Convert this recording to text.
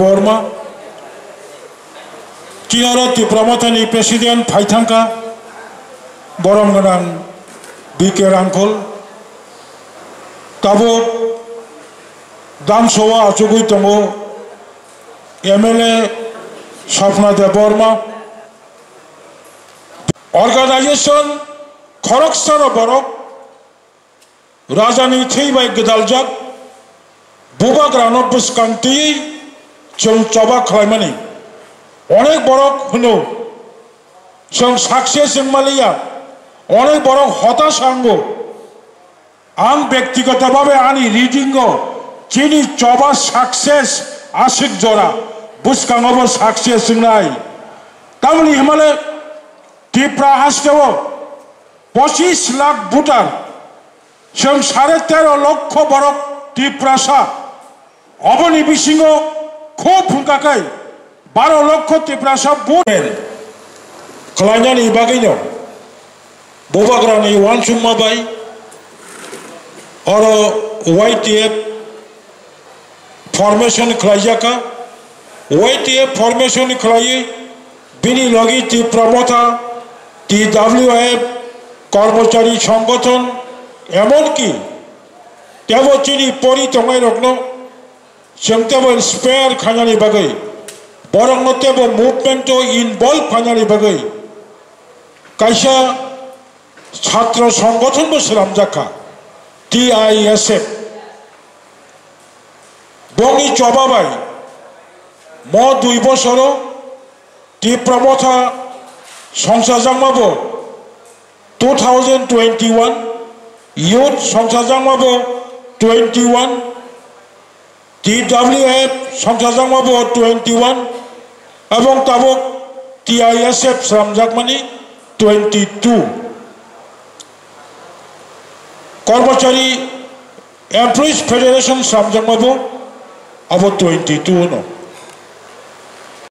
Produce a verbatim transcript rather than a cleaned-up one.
Debbarma, chini oro Tipra Mothani President phai thangkha, borom gwnang B K Rangkhol, tabuk Dam Sabha achugwi tongo M L A Swapna Debbarma. Organization khoroksano borok Rajani thwi bai gwdaljak bubagrano bwskang twiwi chwng choba khlaimani. Onek borok hwno, chwng success wngmaliya, onek borok hotasha wngo. Ang bektigoto bhabe ani reading o chini choba success aswk jora bwskango bo success wngnai. Tamoni hwnmale Tipra hasteo pochis lakh voter, chwng sare tero lokho borok Tiprasa, oboni bisingo khub hwnkha khe baro lokho Tiprasa vote khlainani bagwino bubagrani uansukma bai oro Y T F formation khlaijak kha. Y T F formation khlaiwi bini logi Tipra Motha, T W F, Kormochari Songothon, emonki tebo chini pori tongnairokno chwng tebo inspire khainani bagwi, borokno tebo movement o involve khainani bagwi kaisa Chhatro Songothon bo swnamjak kha, T I S F. Bongni choba bai mo dui bosoro Tipra Motha songchajakma bo two thousand twenty-one, Youth songchajakma bo twenty-one, T W F songchajakma bo twenty-one, ebong tabuk T I S F swnamjakmani twenty-two. Kormochari Employees Federation swnamjakma bo abo twenty-two no.